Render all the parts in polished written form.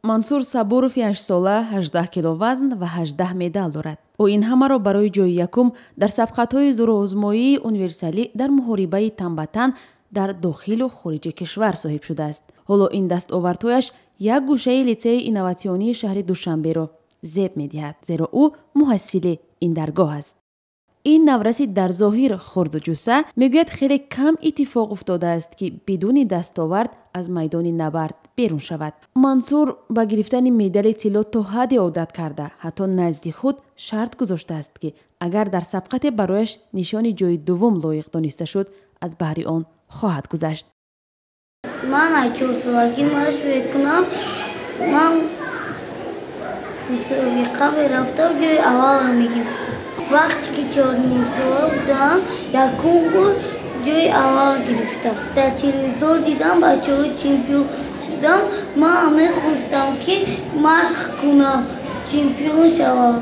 Мансур Сабурови 8-сола 18 кило вазн ва 18 медал дорад. Ӯ ин ҳамаро барои ҷои якум дар сабқатҳои зӯроозмоии универсалӣ дар муҳорибаи тан ба тан дар дохилу хориҷи кишвар соҳиб шудааст. Ҳоло ин дастовардҳояш як гӯшаи литсеи инноватсионии шаҳри Душанберо зеб медиҳад, зеро ӯ муҳассили ин даргоҳ аст. Ин навраси дар зоҳир хурду ҷусса мегӯяд, хеле кам иттифоқ уфтодааст, ки бидуни дастовард аз майдони набард берун шавад. Мансур ба гирифтани медали тилло то ҳадде одат карда, ҳатто назди худ шарт гузоштааст, ки агар дар сабқате барояш нишони ҷои дуввум лоиқ дониста шуд, аз баҳри он хоҳад гузашт. Ман аз 4-солагӣ машқ мекунам. Ман мусобиқа мерафтам, ҷои аввалро мегирифтам. Вақте ки 4,5-сола будам, якум бор ҷои аввал гирифтам. Дар телевизор дидам бачаҳо чемпион шудам. Ман мехостам, ки машқ кунам, чемпион шавам.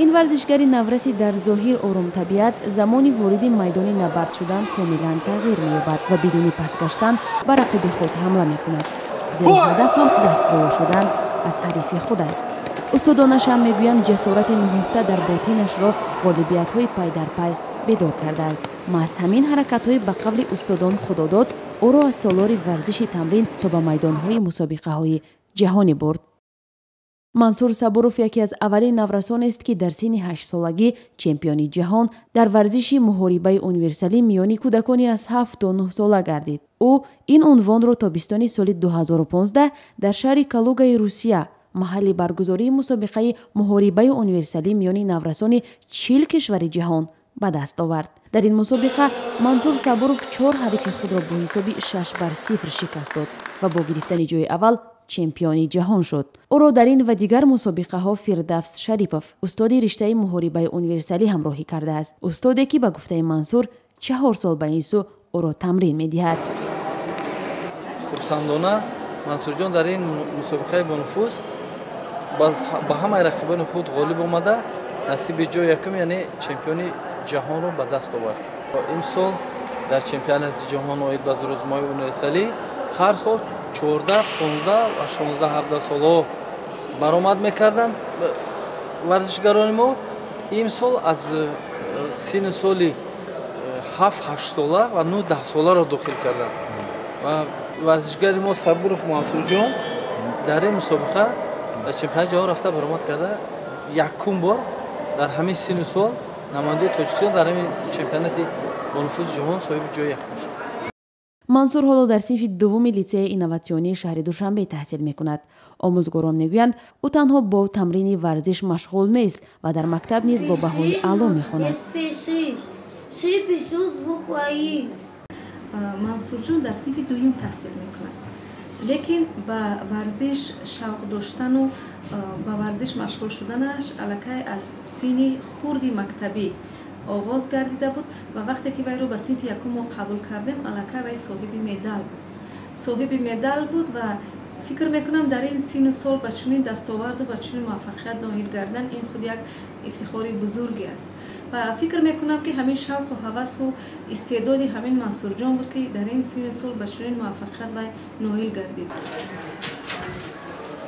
Ин варзишгари навраси дар зоҳир оромтабиат замони вориди майдони набард шудан комилан тағйир меёбад ва бидуни пасгаштан ба рақиби худ ҳамла мекунад, зеро ҳадафам дастболо шудан аз ҳарифи худ аст. Устодонашам мегӯянд, ҷасорати нуҳуфта дар ботинашро ғолибиятҳои пай дар пай бедор кардааст. Маҳз ҳамин ҳаракатҳои ба қавли устодон худодод ӯро аз толори варзиши тамрин то ба майдонҳои мусобиқаҳои ҷаҳонӣ бурд. Мансур Сабуров яке аз аввалин наврасонест, ки дар синни 8-солагӣ чемпиони ҷаҳон дар варзиши муҳорибаи универсалӣ миёни кӯдакони аз 7 то 9 сола гардид. Ӯ ин унвонро тобистони соли 2015 дар шаҳри Калугаи Русия, маҳалли баргузории мусобиқаи муҳорибаи универсалӣ миёни наврасони 40 кишвари ҷаҳон ба даст овард. Дар ин мусобиқа Мансур Сабуров 4 ҳарифи худро бо ҳисоби 6-0 шикаст дод ва бо гирифтани ҷои аввал чемпиони ҷаҳон шуд. Ӯро дар ин ва дигар мусобиқаҳо Фирдавс Шарипов, устоди риштаи муҳорибаи универсалӣ, ҳамроҳӣ кардааст. Устоде, ки ба гуфтаи Мансур 4 сол ба ин сӯ ӯро тамрин медиҳад. Хурсандона Мансурҷон дар ин мусобиқаи бонуфуз ба ҳамаи рақибони худ ғолиб омада, насиби ҷои якум, яъне чемпиони ҷаҳонро ба даст овард. Имсол дар чемпионати ҷаҳон оид ба зӯрозмоии универсалӣ ҳар сол 14, 15 ва 16, 17 солҳо баромад мекарданд варзишгарони мо. Имсол аз синну соли 7, 8 сола ва 9, 10 соларо дохил карданд ва варзишгари мо Сабуров Мансурҷон дар ин мусобиқа дар чемпионати ҷаҳон рафта баромад карда, якум бор дар ҳамин синну сол намояндаи Тоҷикистон дар ҳамин чемпионати бонуфузи ҷаҳон соҳиби ҷои якум шуд. Мансур ҳоло дар синфи дуввуми литсеи инноватсионии шаҳри Душанбе таҳсил мекунад. Омӯзгорон мегӯянд, ӯ танҳо бо тамрини варзиш машғул нест ва дар мактаб низ бо баҳои аъло мехонад. Мансурҷон дар синфи дуюм таҳсил мекунад, лекин ба варзиш шавқ доштану ба варзиш машғул шуданаш аллакай аз синни хурди мактабӣ оғоз гардида буд ва вақте ки вайро ба синфи якум мо қабул кардем, аллакай вай соҳиби медал буд. Соҳиби медал буд ва фикр мекунам, дар ин синну сол ба чунин дастоварду ба чунин муваффақият ноил гардан ин худ як ифтихори бузурге аст. Ва фикр мекунам, ки ҳамин шавқу ҳавасу истеъдоди ҳамин Мансурҷон буд, ки дар ин синну сол ба чунин муваффақият вай ноил гардид.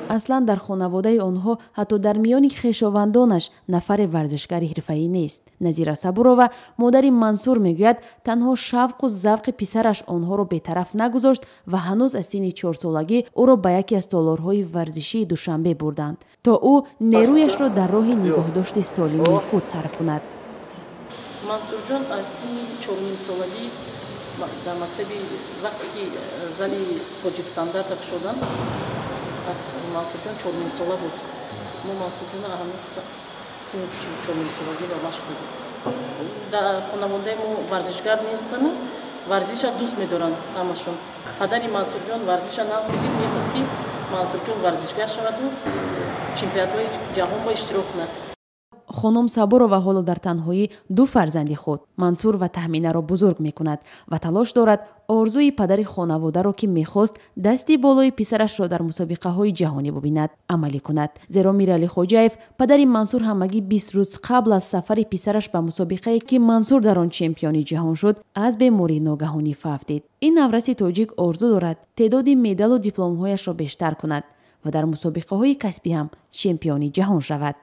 Аслан дар хонаводаи онҳо, ҳатто дар миёни хешовандонаш нафаре варзишгари ҳирфаӣ нест. Назира Сабурова, модари Мансур, мегӯяд, танҳо шавқу завқи писараш онҳоро бетараф нагузошт ва ҳанӯз аз синни 4-солагӣ ӯро ба яке аз толорҳои варзишии Душанбе бурданд, то ӯ нерӯяшро дар роҳи нигоҳдошти солимии худ сарф кунад. Мансурҷон аз синни 4,5-солагӣ дар мактаби, вақте ки зали Тоҷикстандарта кушоданд, аз Мансурҷон 4,5-сола буд. Мо Мансурҷонро ҳамин синни 4,5-солагӣ ба машқ додем. Дар хонаводаи мо варзишгар нестану варзиша дӯст медоранд ҳамашон. Падари Мансурҷон варзиша нав дидид, мехост, ки Мансурҷон варзишгар шаваду чемпионатҳои ҷаҳон ба иштирок кунад. Хонум Сабурова ҳоло дар танҳоӣ ду фарзанди худ, Мансур ва Таҳминаро, бузург мекунад ва талош дорад орзуи падари хонаводаро, ки мехост дасти болои писарашро дар мусобиқаҳои ҷаҳонӣ бубинад, амалӣ кунад. Зеро Миралӣ Хоҷаев, падари Мансур, ҳамагӣ 20 рӯз қабл аз сафари писараш ба мусобиқае, ки Мансур дар он чемпиони ҷаҳон шуд, аз бемории ногаҳонӣ фавтид. Ин навраси тоҷик орзу дорад теъдоди медалу дипломҳояшро бештар кунад ва дар мусобиқаҳои касбӣ ҳам чемпиони ҷаҳон шавад.